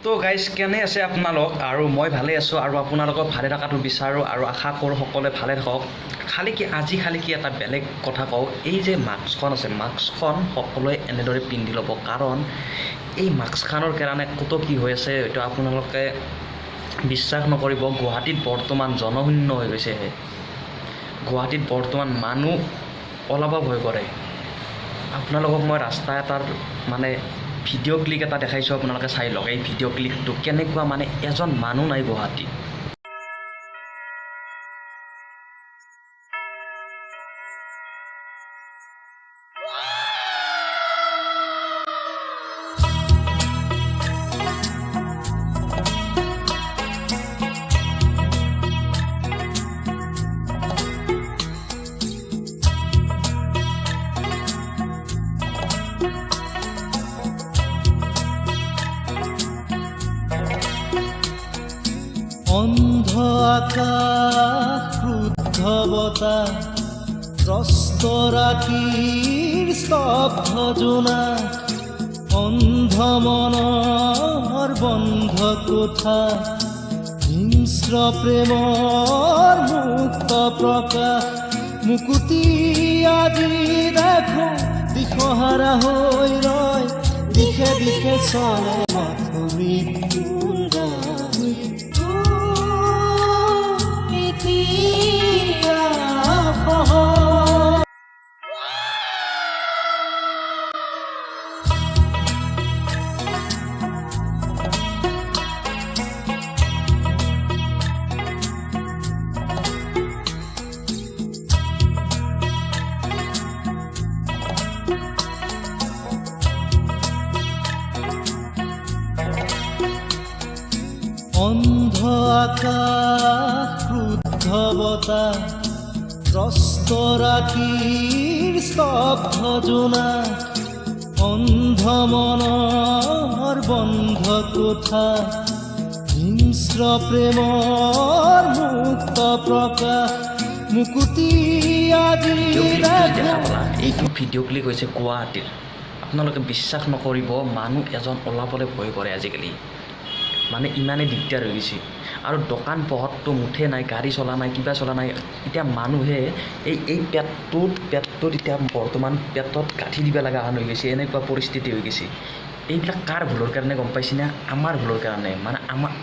তো গাইজ, কেনে আছে আপোনালোক? আৰু মই ভালে আছোঁ আৰু আপোনালোকক ভালে থকাটো বিচাৰোঁ আৰু আশা কৰোঁ সকলোৱে ভালে থাকক। খালি কি আজি খালি কি এটা বেলেগ কথা কওঁ, এই যে মাস্কখন আছে, মাস্কখন সকলোৱে এনেদৰে পিন্ধি ল'ব, কাৰণ এই মাস্কখনৰ কাৰণে ক'ত কি হৈ আছে হয়তো আপোনালোকে বিশ্বাস নকৰিব। গুৱাহাটীত বৰ্তমান জনশূন্য হৈ গৈছে। গুৱাহাটীত বৰ্তমান মানুহ ওলাব ভয় কৰে। আপোনালোকক মই ৰাস্তা এটাৰ মানে ভিডিঅ' ক্লিপ এটা দেখাইছোঁ, আপোনালোকে চাই লওক এই ভিডিঅ' ক্লিপটো কেনেকুৱা, মানে এজন মানুহ নাই গুৱাহাটীত। অন্ধ আকাশ, ক্ৰুদ্ধ বতাহ, ত্ৰস্ত ৰাতিৰ স্তব্ধ জোনাক, অন্ধ মনৰ বন্ধ কোঠা, হিংস্ৰ প্ৰেমৰ মুক্ত প্ৰকাশ। মুকুতি আজি দেখো দিশহাৰা হৈ ৰয়, দিশে দিশে চলে মাথো মৃত্যুৰ গান। মৃত্যু এতিয়া সহজ। অন্ধ আকাশ, ক্ৰুদ্ধ বতাহ, ত্ৰস্ত ৰাতিৰ স্তব্ধ জোনাক, অন্ধ মনৰ বন্ধ কোঠা, হিংস্ৰ প্ৰেমৰ মুক্ত প্ৰকাশ। মুকুতি আজি ভিডিঅ' ক্লিপটো যি দেখো দেখা পালা, এইটো ভিডিঅ' ক্লিপ হৈছে গুৱাহাটীৰ। আপোনালোকে বিশ্বাস নকৰিব, মানুহ এজন ওলাবলৈ ভয় কৰে আজিকালি, মানে ইমানেই দিগদাৰ হৈ গৈছে। আৰু দোকান পোহাৰটো মুঠে নাই, গাড়ী চলা নাই, কিবা চলা নাই। এতিয়া মানুহে এই পেটটোত এতিয়া বৰ্তমান পেটত গাঁঠি দিব লগা হৈ গৈছে, এনেকুৱা পৰিস্থিতি হৈ গৈছে। এইবিলাক কাৰ ভুলৰ কাৰণে গম পাইছেনে? আমাৰ ভুলৰ কাৰণে। মানে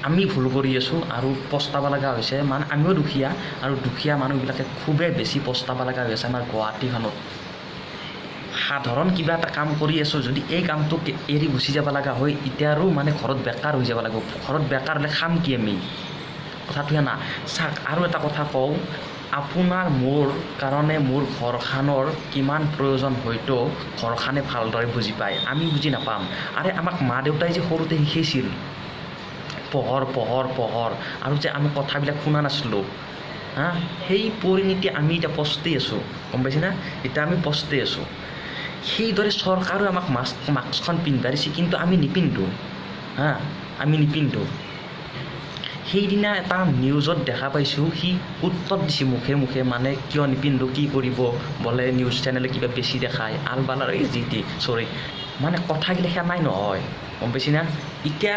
আমি ভুল কৰি আছোঁ আৰু পস্তাব লগা হৈছে। মানে আমিও দুখীয়া, আৰু দুখীয়া মানুহবিলাকে খুবেই বেছি পস্তাব লগা হৈ আছে আমাৰ গুৱাহাটীখনত। সাধাৰণ কিবা এটা কাম কৰি আছোঁ, যদি এই কামটোক এৰি গুচি যাব লগা হয়, এতিয়া আৰু মানে ঘৰত বেকাৰ হৈ যাব লাগিব। ঘৰত বেকাৰ হ'লে খাম কি আমি? কথাটো না চাওক। আৰু এটা কথা কওঁ, আপোনাৰ মোৰ কাৰণে মোৰ ঘৰখনৰ কিমান প্ৰয়োজন হয়তো ঘৰখনে ভালদৰে বুজি পায়, আমি বুজি নাপাম। আৰে আমাক মা দেউতাই যে সৰুতে শিকাইছিল পঢ় পঢ় পঢ়, আৰু যে আমি কথাবিলাক শুনা নাছিলোঁ, হা, সেই পৰিণতি আমি এতিয়া পস্তি আছোঁ, গম পাইছেনে? এতিয়া আমি পস্তি আছোঁ। সেইদৰে চৰকাৰেও আমাক মাস্কখন পিন্ধাই দিছে, কিন্তু আমি নিপিন্ধোঁ, হা, আমি নিপিন্ধোঁ। সেইদিনা এটা নিউজত দেখা পাইছোঁ, সি উত্তৰ দিছে মুখে মুখে, মানে কিয় নিপিন্ধো, কি কৰিব বোলে, নিউজ চেনেলে কিবা বেছি দেখায়, আল বাল আৰু এই যি টি, চৰি, মানে কথাগিলা সেনাই নহয়, গম পাইছিনা? এতিয়া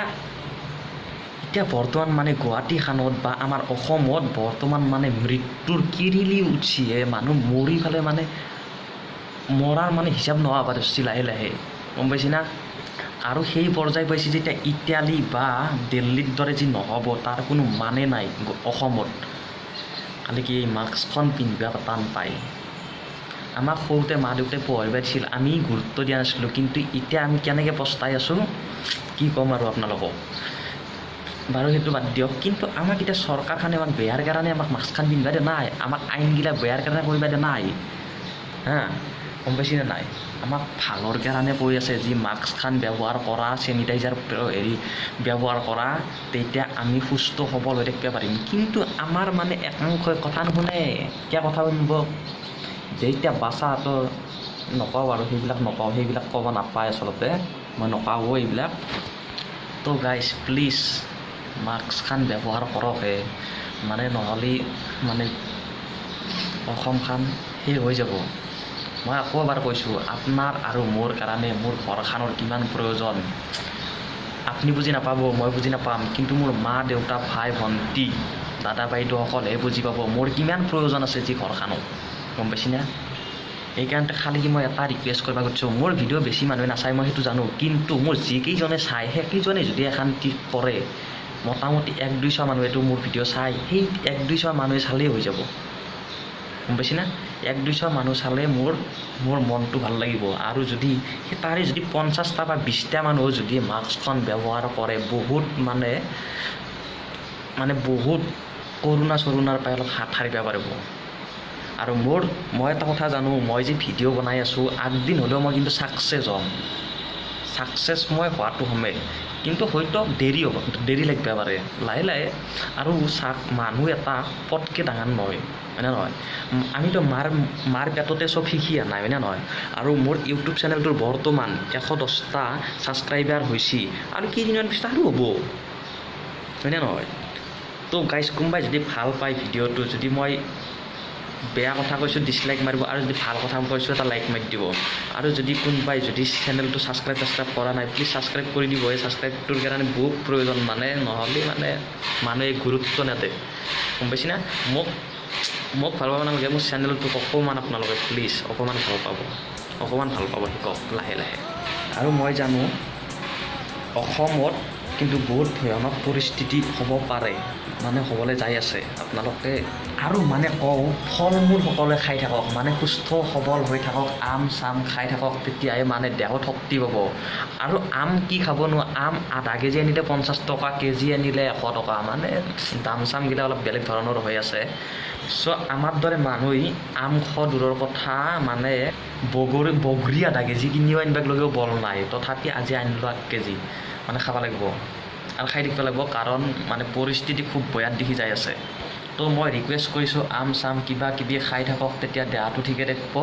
এতিয়া বৰ্তমান মানে গুৱাহাটীখনত বা আমাৰ অসমত বৰ্তমান মানে মৃত্যুৰ কিৰিলি উঠিছে, মানুহ মৰি পেলাই মানে মৰাৰ মানে হিচাপ নোহোৱা হ'ব ধৰিছে লাহে লাহে, গম পাইছিনা? আৰু সেই পৰ্যায় পাইছে যেতিয়া ইটালী বা দিল্লীৰ দৰে যি নহ'ব তাৰ কোনো মানে নাই অসমত। খালি কি এই মাস্কখন পিন্ধিব টান পায়। আমাক সৰুতে মা দেউতাই পঢ়িব দিছিল, আমি গুৰুত্ব দিয়া নাছিলোঁ, কিন্তু এতিয়া আমি কেনেকৈ পস্তাই আছোঁ কি ক'ম আৰু আপোনালোকক। বাৰু সেইটো বাদ দিয়ক, কিন্তু আমাক এতিয়া চৰকাৰখনে আমাক বেয়াৰ কাৰণে আমাক মাস্কখন পিন্ধিব দিয়া নাই, আমাক আইনগিলা বেয়াৰ কাৰণে কৰিব দিয়া নাই, হা, গম পাইছেনে নাই? আমাক ভালৰ কাৰণে কৈ আছে যি মাস্কখন ব্যৱহাৰ কৰা, চেনিটাইজাৰ হেৰি ব্যৱহাৰ কৰা, তেতিয়া আমি সুস্থ সবল হৈ থাকিব পাৰিম। কিন্তু আমাৰ মানে একাংশই কথা নুশুনে। কিয় কথা শুনিব? যেতিয়া বাচাটো নকওঁ আৰু সেইবিলাক নকওঁ, সেইবিলাক ক'ব নাপায় আচলতে, মই নকওঁ এইবিলাক। তো গাইজ প্লিজ মাস্কখন ব্যৱহাৰ কৰকহে, মানে নহ'লে মানে অসমখন শেষ হৈ যাব। মই আকৌ এবাৰ কৈছোঁ, আপোনাৰ আৰু মোৰ কাৰণে মোৰ ঘৰখনৰ কিমান প্ৰয়োজন। আপুনি বুজি নাপাব, মই বুজি নাপাম, কিন্তু মোৰ মা দেউতা ভাই ভণ্টি দাদা বাইদেউসকলহে বুজি পাব মোৰ কিমান প্ৰয়োজন আছে যি ঘৰখনো, গম পাইছিনা? সেইকাৰণে খালি কি মই এটা ৰিকুৱেষ্ট কৰিব খুজিছোঁ, মোৰ ভিডিঅ' বেছি মানুহে নাচায় মই সেইটো জানো, কিন্তু মোৰ যিকেইজনে চায় সেইকেইজনে যদি এখন টিক কৰে, মোটামুটি 100-200 মানুহেতো মোৰ ভিডিঅ' চায়, সেই 100-200 মানুহে চালেই হৈ যাব, গম পাইছিনা? 100-200 মানুহ চালে মোৰ মনটো ভাল লাগিব। আৰু যদি তাৰে যদি 50টা বা 20টা মানুহ যদি মাস্কখন ব্যৱহাৰ কৰে, বহুত মানে মানে বহুত কৰোণা চৰোণাৰ পৰা অলপ হাত সাৰিব পাৰিব। আৰু মই এটা কথা জানো, মই যি ভিডিঅ' বনাই আছোঁ আগদিন হ'লেও মই কিন্তু ছাকচেছ হ'ম, ছাকচেছ মই হোৱাটো হ'মেই, কিন্তু হয়তো দেৰি হ'ব, দেৰি লাগিব পাৰে লাহে লাহে। আৰু চাক মানুহ এটা পটকৈ ডাঙৰ নহয়, হয়নে নহয়? আমিতো মাৰ পেটতে চব শিকি অহা নাই, হয়নে নহয়? আৰু মোৰ ইউটিউব চেনেলটোৰ বৰ্তমান 110টা ছাবস্ক্ৰাইবাৰ হৈছে, আৰু কেইদিনমান পিছত আৰু হ'ব, হয়নে নহয়? তো গাইজ, কোনোবাই যদি ভাল পায় ভিডিঅ'টো, যদি মই বেয়া কথা কৈছোঁ ডিছলাইক মাৰিব, আৰু যদি ভাল কথা কৈছোঁ এটা লাইক মাৰি দিব। আৰু যদি কোনোবাই যদি চেনেলটো ছাবস্ক্ৰাইব কৰা নাই, প্লিজ ছাবস্ক্ৰাইব কৰি দিব। এই ছাবস্ক্ৰাইবটোৰ কাৰণে বহুত প্ৰয়োজন, মানে নহ'লে মানে মানুহে গুৰুত্ব নেদে, গম পাইছিনা? মোক ভাল পাব নালাগে, মোৰ চেনেলটোক অকণমান আপোনালোকে প্লিজ অকণমান ভাল পাব, অকণমান ভাল পাব শিকক লাহে লাহে। আৰু মই জানো অসমত কিন্তু বহুত ভয়ানক পৰিস্থিতি হ'ব পাৰে, মানে হ'বলৈ যাই আছে। আপোনালোকে আৰু মানে কওঁ, ফল মূল সকলোৱে খাই থাকক, মানে সুস্থ সবল হৈ থাকক, আম চাম খাই থাকক, তেতিয়াহে মানে দেহত শক্তি পাব। আৰু আম কি খাবনো, আম আধা কেজি আনিলে 50 টকা, কেজি আনিলে 100 টকা, মানে দাম চামগিলা অলপ বেলেগ ধৰণৰ হৈ আছে। চ' আমাৰ দৰে মানুহেই আম খোৱা দূৰৰ কথা, মানে বগৰী আধা কেজি কিনিও আনিবাক লগেও বল নাই, তথাপি আজি আনিলোঁ 1 কেজি, মানে খাব লাগিব আৰু খাই থাকিব লাগিব, কাৰণ মানে পৰিস্থিতি খুব বেয়াৰ দিশে যাই আছে। তো মই ৰিকুৱেষ্ট কৰিছোঁ, আম চাম কিবা কিবি খাই থাকক, তেতিয়া দেহাটো ঠিকে থাকিব।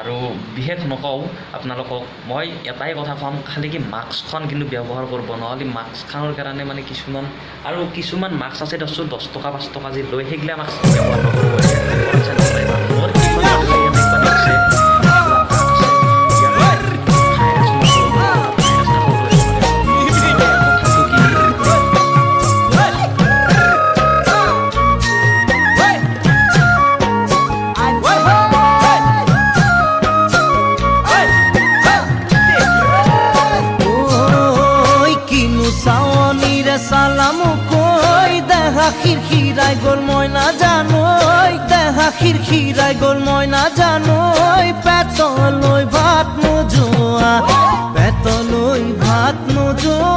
আৰু বিশেষ নকওঁ আপোনালোকক, মই এটাই কথা ক'ম, খালি কি মাস্কখন কিন্তু ব্যৱহাৰ কৰিব, নহ'লে মাস্কখনৰ কাৰণে মানে কিছুমান আৰু কিছুমান মাস্ক আছে দেচোন 10 টকা 5 টকা যি লয়, সেইগিলা মাস্ক ব্যৱহাৰ নকৰিব। মোৰ এনেকুৱা দেখছে খিৰখিৰাই গ'ল মই নাজানো, দেহা খিৰখিৰাই গ'ল মই নাজানো, পেটলৈ ভাত নোযোৱা, পেটলৈ ভাত নোযোৱা।